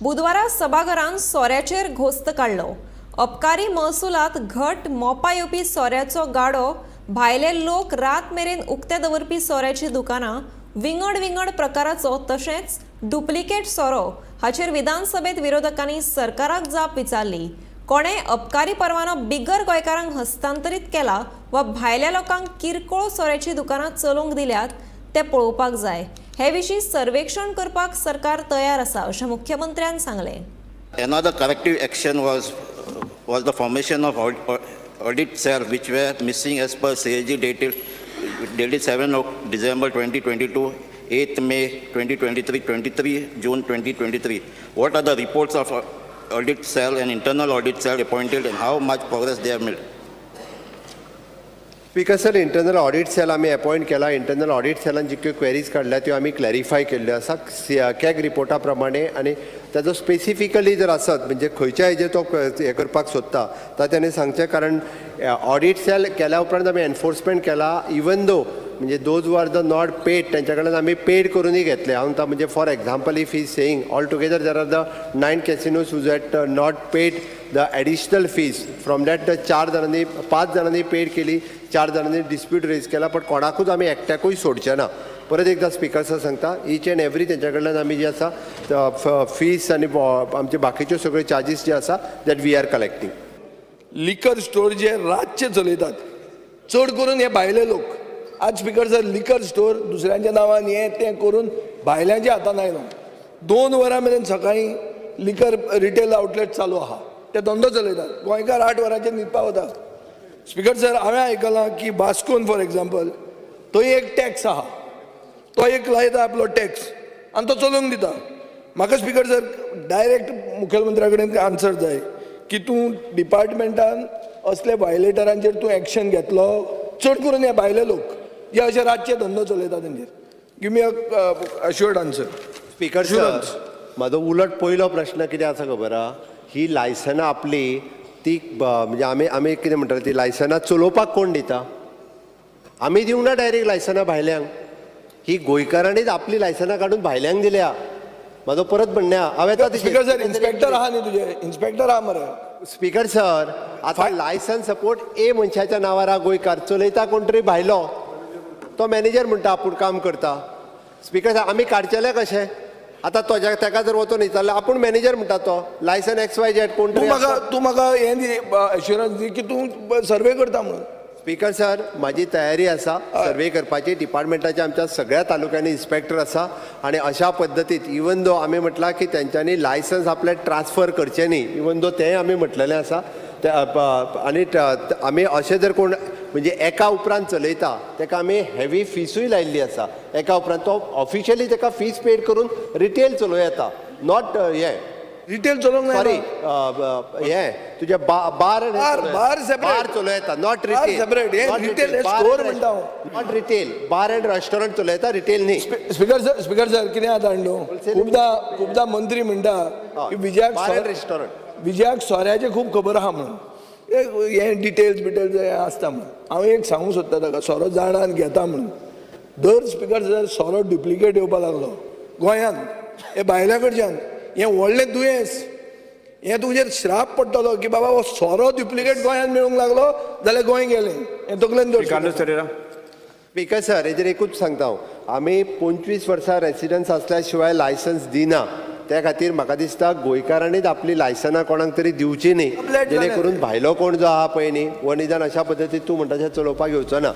बुधवारा सभाघरान सोऱ्याचेर घोस्त काडलो. अबकारी महसुलात घट, मोपा येवपी सोऱ्याचो गाडो, भायले लोक रात मेरेन उक्ते दवरपी सोऱ्याची दुकानां, विंगड विंगड प्रकाराचो तशेंच डुप्लिकेट सोरो हाचेर विधानसभेत विरोधकांनी सरकाराक जाप विचारली. कोणे अबकारी परवानो बिगर गोंयकारांक हस्तांतरीत केला वा भायल्या लोकांक किरकोळ सोऱ्याची दुकानां चलोवंक दिल्यात ते पळोवपाक जाय. हे विशीं सर्वेक्षण करपाक सरकार तयार आसा अशें मुख्यमंत्र्यान सांगलें. Another corrective action was the formation of audit cell, which were missing as per CAG dated 7 of December 2022, 8 May 2023, 23 June 2023. What are the reports of audit cell and internal audit cell appointed and how much progress they have made? Speaker sir, internal audit cell आमी appoint केला. Internal audit सेलान जितक्यो queries काडल्या त्यो आमी clarify केल्ल्यो आसा CAG रिपोर्टा प्रमाणे. आनी ताजो स्पेसिफिकली जर आसत, म्हणजे खंयच्या हेजेर तो हें करपाक सोदता तर तेणें सांगचें, कारण ऑडिट सेल केल्या उपरांत आमी एनफोर्समेंट केला. इवन दो म्हणजे those are the not paid, तेंच्या कडल्यान आमी पेड करूनय घेतले. हांव म्हणटा, म्हणजे for example, if he's saying all together there are the nine casinos who had not paid the additional fees, from that the चार जाणांनी, पांच जाणांनी पेड केली, चार जाणांनी डिस्प्यूट रेज केला. पण कोणाकूच आमी एकट्याकूय सोडचे ना. परत एकदा स्पिकर सर सांगता, इच एंड एवरी तेंच्या कडल्यान आमी जे आसा फीस आनी आमचे बाकीच्यो सगळे चार्जीस जे आसा, that we are collecting. Liquor store जे रातचे चलयतात, चड करून हे भायले लोक. आज स्पिकर सर, लिकर स्टोर दुसऱ्यांच्या नांवान हें तें करून भायल्यांच्या हातान आयलो. 2 वरां मेरेन सकाळीं लिकर रिटेल आउटलेट चालू आहा. ते धंदो चलयतात. गोंयकार 8 वरांचेर न्हिदपाक वता. स्पिकर सर, हांवें आयकलां की वास्कोन फॉर एग्जाम्पल थंय एक टॅक्स आहा. तो एक लायता आपलो टॅक्स आनी तो चलोवंक दिता. म्हाका स्पिकर सर, डायरेक्ट मुखेलमंत्र्या कडेन आन्सर जाय की तूं डिपार्टमेंटान असले वायलेटरांचेर तूं एक्शन घेतलो, चड करून हे भायले लोक जे अशे रातचे धंदो चलयता तेंचेर. Give me a assured answer. Speaker sir, म्हाजो उलट पयलो प्रश्न कितें आसा खबर आहा? ही लायसनां आपली ती म्हणजे आमी कितें म्हणटाले, ती लायसनां चलोवपाक कोण दिता? आमी दिवंक ना डायरेक्ट लायसनां भायल्यांक. ही गोंयकारांनीच आपली लायसनां काडून भायल्यांक दिल्या. म्हाजो परत म्हणणें आहा, हांव येता. स्पिकर सर, इन्स्पेक्टर आहा न्ही तुजे, इन्स्पेक्टर आहा मरे. स्पीकर सर, आता लायसन सपोज ए मनशाच्या नांवार आहा, गोंयकार, चलयता कोण तरी भायलो. तो मॅनेजर म्हणटा आपूण काम करता. स्पीकर सर, आमी काडचेले कशें आतां तोज्या तेका जर वचोन विचारलें, आपूण मॅनेजर म्हणटा, तो लायसन एक्स वाय झेड कोण तूं तरी म्हाका आसा. तूं म्हाका हें दी, एश्युरन्स दी की तूं सर्वे करता म्हणून. स्पीकर सर, म्हाजी तयारी आसा सर्वे करपाची. डिपार्टमेंटाच्या आमच्या सगळ्या तालुक्यांनी इन्स्पेक्टर आसा आनी अशा पद्दतीत इवन दो आमी म्हटलां की तेंच्यांनी लायसन्स आपलें ट्रान्सफर करचें न्ही, इवन दो तेंय आमी म्हटलेलें आसा ते आनी आमी अशें जर कोण म्हणजे एका उपरांत चलयता तेका आमी हेवी फिसूय लायिल्ली आसा. एका उपरांत तो ऑफिशियली तेका फीस पेड करून रिटेल चलोवं येता, not हें. रिटेल चलोवंक सॉरी. जायना. हे तुजे बार. Bar separate. बार चलोवं येता, not bar retail. Separate. हे retail, हे store म्हणटा हांव. Not retail, bar and restaurant चलयता, रिटेल न्ही. स्पिकर सर, स्पिकर सर, कितें जाता न्हू, खुबदां खुबदां मंत्री म्हणटा की विजयाक बार अँड रेस्टॉरंट. विजयाक सोऱ्याचें खूब खबर आहा म्हणून, हे डिटेल्स बिटेल्स हे आसता म्हणून. हांव एक सांगूंक सोदता ताका, सोरो जाणा आनी घेता म्हणून. दर स्पिकर सर, सोरो डुप्लिकेट येवपा लागलो गोंयांत हे भायल्या कडच्यान. हें व्हडलें दुयेंस. हें तुजेर श्राप पडटलो की बाबा, हो सोरो डुप्लिकेट गोंयांत मेळूंक लागलो जाल्यार गोंय गेलें. हें तकलेन दवर. Carlos Ferreira. Speaker sir, हेजेर एकूच सांगता हांव, आमी 25 वर्सां रेसिडन्स आसल्या शिवाय लायसन्स दिना. त्या खातीर म्हाका दिसता गोंयकारांनीच आपली लायसनां कोणाक तरी दिवची न्ही, Apply जेणे करून भायलो कोण जो आहा पळय न्ही, हो निदान अशा पद्दतीन तूं म्हणटा तशें चलोवपाक येवचो ना.